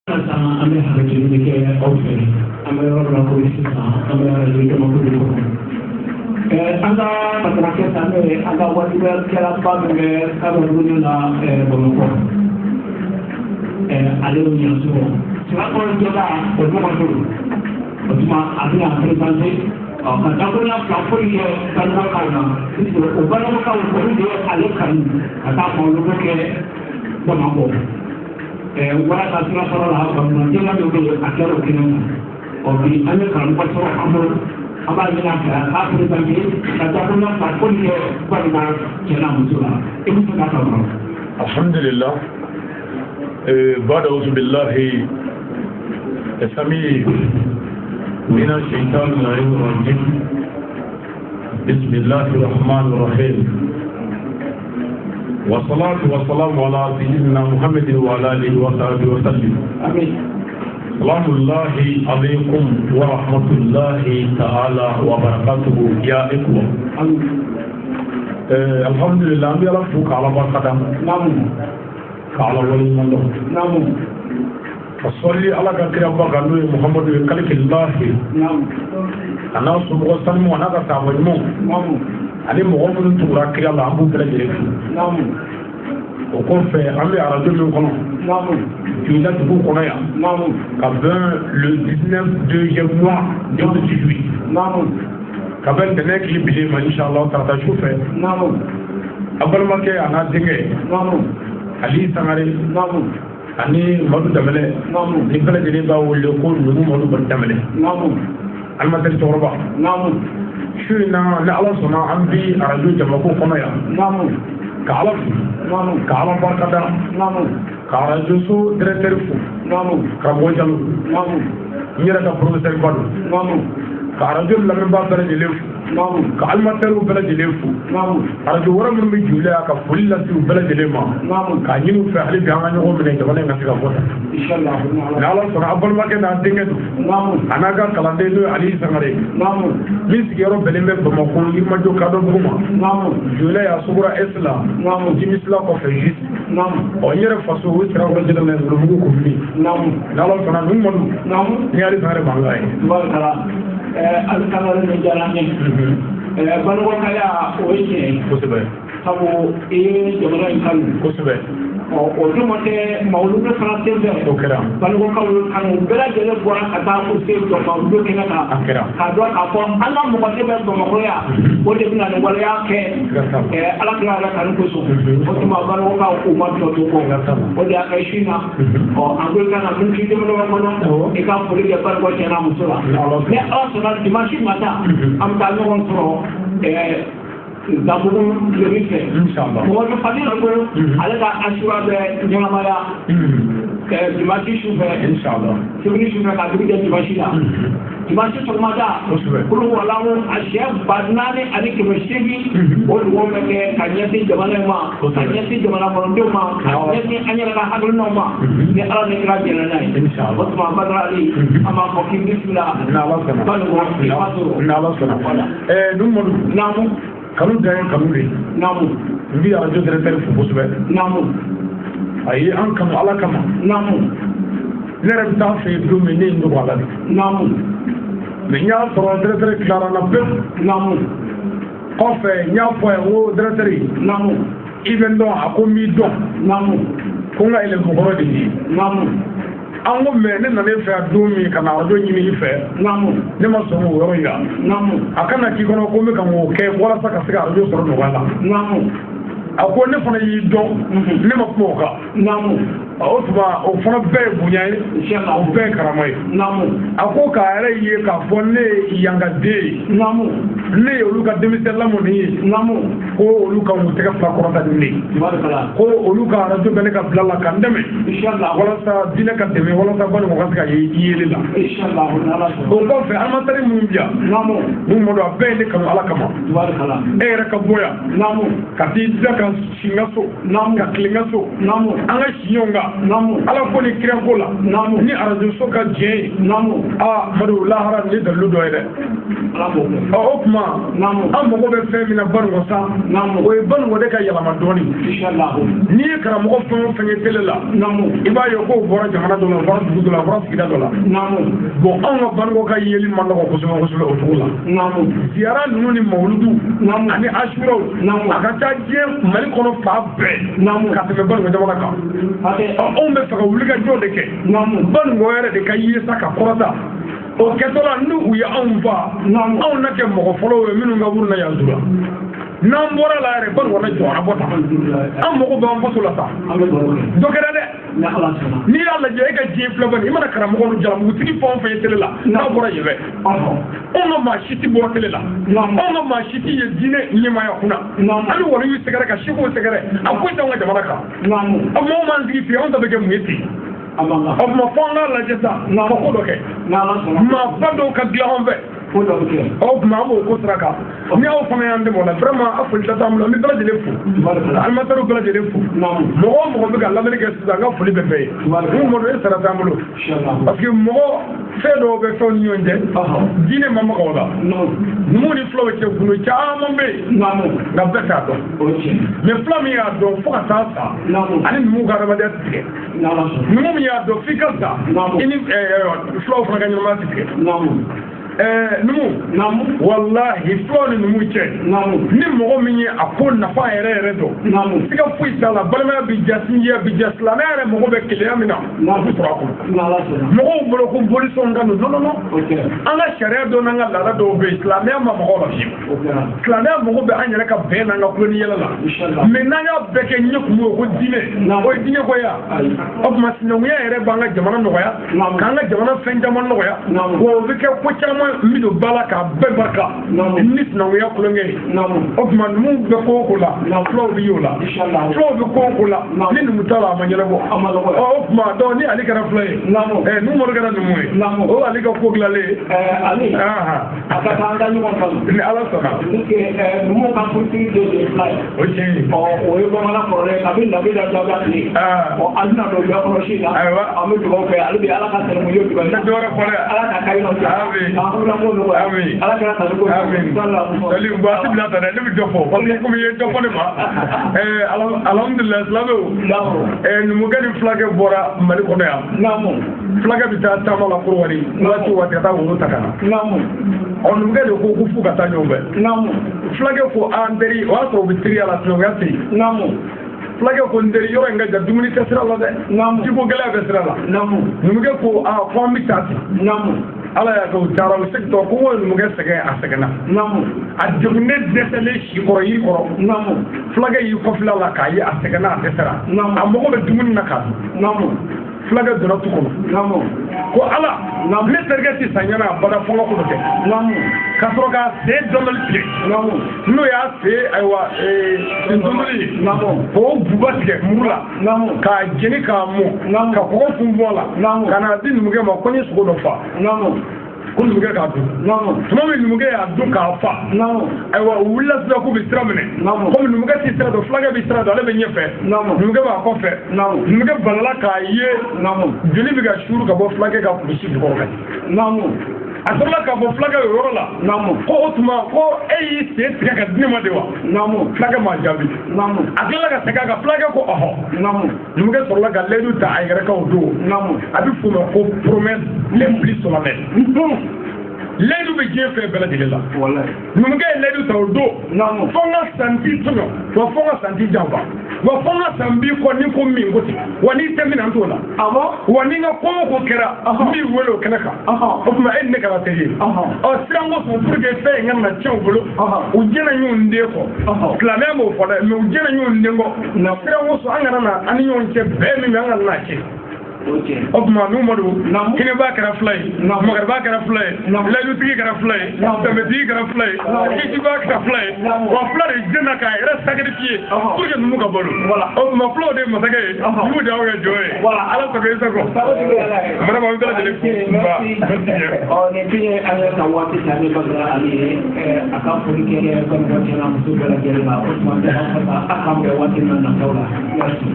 Sisan an bɛ hakɛ ɲini kɛ aw fɛ. An bɛ yɔrɔ min na komi sisan, an bɛ arajo jamakulu kɔnɔ. An ka patronakɛ ta, n'o ye an ka wajibiyalikɛlaba min bɛ Kadɔdugu la Bamakɔ, ale y'o ɲɛ sɔrɔ. Sirakɔrɔ jɔda o ɲɔgɔn don. O tuma a bɛna présenté ɔ ka dakurunya fila foyi kɛ Banikɔkaw na, o Banikɔkaw, olu de ye ale kanu ka taa mawuludu kɛ Bamakɔ. Walasa sira sɔrɔ la, balimajɛla dɔ bɛ yen, a kɛra o kɛnɛ kan. Ɔ bi an ye karamɔgɔ sɔrɔ an bolo, an b'a ɲini a fɛ a k'a présenté ka dakurunya fila foyi kɛ Banikɔ cɛ n'a muso la. I bɛ se k'a ta dɔrɔn. Alhamdulillah. بعد أعوذ بالله السميع من الشيطان اللعين الرجيم، بسم الله الرحمن الرحيم، والصلاة والسلام على سيدنا محمد وعلى آله وصحبه وسلم. Amin. سلام الله عليكم ورحمة الله تعالى وبركاته يا إخوة. Amin. الحمد لله، an bɛ Ala fo k'Ala barika da, k'Ala waleɲuman dɔn, ka sɔli Ala ka kiraba kan, n'o ye Muhamadu ye kalikilahi, a n'a somɔgɔ sanuw, a n'a ka sahaba ɲumanw, ani mɔgɔ minnu tugura kira la, an b'u bɛɛ lajɛlen fo. O kɔfɛ, an bɛ arajo min kɔnɔ, Joyila dugu kɔnɔ yan, ka bɛn le 19 deuxième mois 2018, ka bɛn ntɛnɛn tile bilen ma, inshallah, tarata su fɛ, a balimakɛ a n'a denkɛ Ali Sangare ani Madu Danbɛlɛ, ni bɛɛ lajɛlen b'a wele ko Numu Madu Danbɛlɛ, alimatɛri cɛkɔrɔba. Su in na, ni Ala sɔnna, an bi arajo jamako kɔnɔ yan ka Ala fo, ka Ala barikada, ka arajo so directeur fo, karamɔgɔ Jalo, n yɛrɛ ka professeur ba don, ka arajo lamɛnbaa bɛɛ lajɛlen fo, ka animateurs bɛɛ lajɛlen fo, arajo wɛrɛ minnu bɛ Joyila yan, ka foli lase u bɛɛ lajɛlen ma, k'a ɲini u fɛ hali bi an ka ɲɔgɔn minɛ, jamana in ka se ka bɔ tan. Inshallah. Ni Ala sɔnna, a balimakɛ n'a denkɛ don, a n'a ka kalanden, n'o ye Ali Sangare, min sigiyɔrɔ bɛnnen bɛ Bamakɔ Yirimajɔ Kadɔbugu ma, Joyila yan, Sugura S la, Jimisila kɔfɛ juste. Ɔ n yɛrɛ faso, o Sirakɔrɔ jɛnɛ la, Ngolobugu commune. Ni Ala sɔnna, ninnu Madu ni Ali Sangare mankan ye. Tubarikala, Ali Sangare, nin diyara n ye. Banikɔkaya, o ye tiɲɛ ye. Sabu i ye jamana in kanu. Ɔ o dun tɛ mawuludu fana sen fɛ. O kɛra. Banikɔkaw kanu bɛɛ lajɛlen bɔra ka taa u se jɔ mawuludu kɛnɛ kan. A kɛra. K'a dɔn k'a fɔ an ka mɔgɔ de bɛ Bamakɔ yan, o de bɛna nin waleya kɛ. Siga t'a la. Ala kira yɛrɛ kanu kosɔn. O tuma Banikɔkaw, u ma tɔ to kɔ. Siga t'a la. O de y'a kɛ su in na, ɔ an ko i ka na miniti damadɔ kɔnɔ, i ka foli kɛ Banikɔ cɛ n'a muso la. Ni Ala sɔnna. Ni Ala sɔnna, dimanche nata, an bɛ taa ɲɔgɔn sɔrɔ Zanbugu tilebin fɛ. Inshallah. Mɔgɔ Fadila ko ale ka asura bɛ ɲɛnamaya dimanche su fɛ. Inshallah. Sibiri su fɛ ka dugu jɛ dimanche la. Dimanche sɔgɔmada, kulu walamu a siyɛn 4800, o dugawu bɛ kɛ ka ɲɛsin jamana in ma, ka ɲɛsin jamana kɔnɔdenw ma, ka ɲɛsin an yɛrɛ ka hakilinaw ma, ni Ala ni kira jɛnna n'a ye. Inshallah. O tuma Badara Ali, an b'a fɔ k'i bisimila. Ni Ala sɔnna. Banikɔ i b'a sɔrɔ. Ni Ala sɔnna. Voilà. Numu Madu, kanu dan ye kanu de ye. N bi arajo directeur fo kosɛbɛ. A ye an kanu Ala kama. Ne yɛrɛ bɛ taa fɛ yen don min, ne ye n dogo a la de. Mais n y'a sɔrɔ directeur tilara n na pewu. Kɔfɛ, n y'a fɔ a ye n ko directeur, i bɛ n dɔn? A ko n b'i dɔn. Ko n ka élève kɔrɔ de ye. An ko mais ne nana e fɛ yan don min ka na arajo ɲini i fɛ, ne ma sɔn k'o yɔrɔ yira. A kana k'i kɔnɔ ko n bɛ ka k'o kɛ walasa ka se ka arajo sɔrɔ nɔgɔya la. A ko ne fana y'i dɔn, ne ma kuma o kan. O tuma o fana bɛɛ ye bonya ye, o bɛɛ ye karama ye. A ko k'a yɛrɛ ye k'a fɔ ne ye yanka den ye, ne ye olu ka denmisɛn lamɔni ye, ko olu ka u tɛgɛ fila kɔrɔta ni ne ye, ko olu ka arajo bɛ ne ka bila la ka n dɛmɛ walasa diinɛ ka dɛmɛ, walasa Banikɔ ka se ka ye yeli la. O kɔfɛ, animateur minnu bi yan, mun ma don, a bɛɛ ye ne kanu Ala kama. E yɛrɛ ka bɔ yan ka t'i da ka si n ka so, ka tilen n ka so, an ka si ɲɔgɔn kan. la ala ko ni kira ko la ni arajo so ka diɲɛ ye aa Madu lahara ni dalilu dɔ ye dɛ ɔ o tuma an mago bɛ fɛn min na Banikɔ sa o ye Banikɔ de ka yɛlɛma dɔɔni n'i ye karamɔgɔ fɛn o fɛn ye télé la i b'a ye k'o bɔra jamana dɔ la o bɔra dugu dɔ la o bɔra sigida dɔ la bon anw ka Banikɔ ka yeli man nɔgɔ kosɛbɛ kosɛbɛ o cogo la ziyara ninnu ni mawuludu ani asuraw a ka ca diɲɛ Mali kɔnɔ fan bɛɛ ka tɛmɛ Banikɔ jamana kan ɔ anw bɛ fɛ ka wulikajɔ de kɛ Banikɔ yɛrɛ de ka ye sa ka kɔrɔta o kɛtɔ la n'u u ye anw fa anw na kɛ mɔgɔ fɔlɔw ye minnu ka wuru na yan sura n'an bɔra la yɛrɛ Banikɔ na jɔra bɔ tan an mago b'an faso la sa dɔ kɛra dɛ n'i y'a lajɛ e ka diɲɛ filɛ bani i mana karamɔgɔ ni jalamugutigi fɛn o fɛn ye télé la n'a bɔra yen fɛ anw ka maa si tɛ bɔ télé la anw ka maa si tɛ ye diinɛ ɲɛmaaya kunna an bɛ waliyu sɛgɛrɛ ka sekuw sɛgɛrɛ a foyi t'anw ka jamana kan a maaw m'an sigi fɛ anw ta bɛ kɛ mun ye ten o tuma fo an k'a lajɛ sa ka ko dɔ kɛ maaba dɔw ka dilan anw fɛ o tuma an b'o ko sira kan ni aw fana y'an dɛmɛ o la vraiment a foli t'an bolo an bɛ bɛɛ lajɛlen fo animateurs bɛɛ lajɛlen fo mɔgɔ o mɔgɔ bɛ ka lamɛnni kɛ sisan n ka foli bɛ bɛɛ ye n ko e sara t'an bolo parce que mɔgɔ fɛn dɔw bɛ fɛnw ni ɲɔgɔn cɛ diinɛ ma maga o la numuw ni fulaw cɛ gundo caman bɛ yen nka bɛɛ t'a dɔn mais fula min y'a dɔn fo ka taa sa ani numuw ka adamadenya tɛ tigɛ numu min y'a dɔn f'i ka sa i ni fulaw fana ka ɲɛnamaya tɛ tigɛ numu wallahi fulaw ni numu cɛ ni mɔgɔ min ye a ko nafa yɛrɛ yɛrɛ dɔn siga foyi t'a la balimaya bi ja sinjiya bi ja silamɛya yɛrɛ mago bɛ keleya min na o bɛ sɔrɔ a kɔnɔ mɔgɔw bolo ko bolisɔn ka don non non non an ka sariya dɔw n'an ka laada dɔw bɛ yen silamɛya ma mɔgɔw la fiyewu silamɛya mago bɛ an yɛrɛ ka bɛn n'an ka kulon ni yɛlɛ la mais n'an y'a bɛɛ kɛ ɲɛ kun ye ko diinɛ o ye diinɛ ko ye o tuma sinankunya yɛrɛ b'an ka jamana nɔgɔya k'an ka jamana fɛn caman nɔgɔya wa o bɛ kɛ ko caman min don ba la k'a bɛɛ barika ni sinankunya kulonkɛ ye o tuma numuw bɛ ko o ko la fulaw bɛ y'o la fulaw bɛ ko o ko la ni numu t'a la a ma ɲɛnabɔ ɔ o tuma donc ni ale kɛra fula ye numu kɛra numu ye o ale ka ko dilanlen ye ale a ka kan an ka ɲɔgɔn kanu ni ala sɔnna numuw ka politique de ye fila ye o tiɲɛ ye ɔ o ye bamanan kɔrɔlen kabi Nabila Dawuda tile ɔ an tɛna don bɛɛ kɔnɔ si la an bɛ dugawu kɛ hali bi ala ka sɛnɛmu ye dugawu ye ne dɔwɛrɛ fɔ dɛ ala ka kayi nɔ Amin. Ala kɛra tanu ko Amin. Salim ba ti bila tan dɛ ne bɛ dɔ fɔ parce que komi i ye dɔ fɔ ne ma alhamdulilayi silamɛw numukɛ ni fulakɛ bɔra Mali kɔnɔ yan fulakɛ bɛ taa taama la Korowari waati o waati ka taa woro ta ka na ɔ numukɛ de ko ko f'u ka taa ɲɔgɔn fɛ fulakɛ ko an teri o y'a sɔrɔ u bɛ teriya la sinankunya tɛ yen fulakɛ ko n teri yɔrɔ in ka jan dumuni tɛ sira la dɛ jiko gɛlɛya bɛ sira la numukɛ ko aa ko an bɛ taa ten ala y'a kɛ u taara u segintɔ ko n ko numukɛ sɛgɛn a sɛgɛnna a degunnen dɛsɛlen si kɔrɔ yiri kɔrɔ fulakɛ y'i kɔfilɛ a la k'a ye a sɛgɛnna a dɛsɛra a mago bɛ dumuni na k'a dun fulakɛ donna tu kɔnɔ ko ala ne terikɛ tɛ sa ɲɛna a bada fɔ n ka ko dɔ kɛ ka sɔrɔ k'a sen dɔndɔli tigɛ n'o y'a sen ayiwa dɔndɔli ye k'o buba tigɛ muru la k'a jeni k'a mɔ ka kɔgɔ funfun a la ka n'a di numukɛ ma ko n ye sogo dɔ fa ko numukɛ k'a dun tuma min numukɛ y'a dun k'a fa ayiwa u wulila sisan k'u bɛ sira minɛ komi numukɛ tɛ sira dɔn fulakɛ bɛ sira dɔn ale bɛ ɲɛfɛ numukɛ b'a kɔfɛ numukɛ balala k'a ye joli bɛ ka suuru ka bɔ fulakɛ ka kulusi jukɔrɔ ka jigin a sɔrɔla k'a fɔ fulakɛ o yɔrɔ la ko o tuma ko e y'i sen tigɛ ka di ne ma de wa fulakɛ m'a jaabi a tilala ka segin a kan fulakɛ ko ɔhɔ numukɛ sɔrɔla ka layidu ta a yɛrɛ kan o don a bɛ f'o ma ko promesse les plus solennelles layidu bɛ diɲɛ fɛn bɛɛ lajɛlen la numukɛ ye layidu ta o don fo n ka san t'i tɔɲɔ wa fo n ka san t'i janfa wa fo n ka san b'i kɔ ni ko min ko ten wa n'i tɛ min na n t'o la wa ni n ka ko o ko kɛra n b'i wele o kɛnɛ kan o tuma e ni ne kɛra teri ye ɔ siran kosɔn pour que fɛn in kana na tiɲɛ u bolo u jɛna ɲɔgɔn den kɔ silamɛya m'o fɔ dɛ mais u jɛna ɲɔgɔn den kɔ siran kosɔn an kana na an ni ɲɔgɔn cɛ bɛn min bɛ an kana n'a cɛ o tuma Numadu hinɛba kɛra fila ye makariba kɛra fila ye layidutigi kɛra fila ye danbetigi kɛra fila ye kisiba kɛra fila ye wa fila de jɛnna k'a yɛrɛ sacrifier pour que numu ka balo o tuma filaw de ye masakɛ ye numu de y'aw kɛ jɔn ye ala sago i sago vraiment an bɛ bɛɛ lajɛlen fo nba merci bien. Ɔ nin tun ye an yɛrɛ ka waati ta ne Badara Ali ye a ka foli kɛ balima cɛ n'a muso bɛɛ lajɛlen la o tuma an bɛ an fasa a k'an bɛn waati min na nataw la merci.